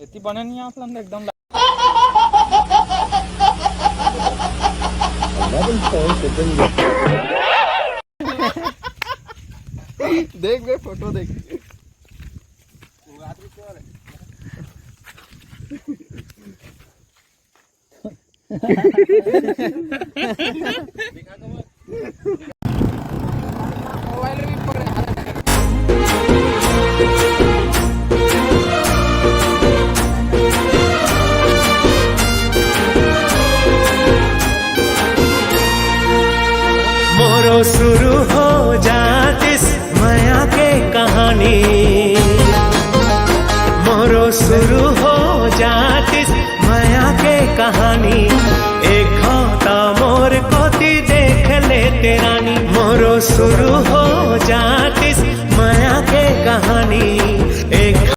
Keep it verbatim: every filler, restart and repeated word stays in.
एती बने नहीं आप लन एकदम। देख बे, फोटो देख। मोरो शुरू हो जातिस मया के कहानी, मोरो शुरू हो जातिस मया के कहानी। एक घांव त मोर कोती देख लेते रानी, मोरो शुरू हो जातिस मया के कहानी।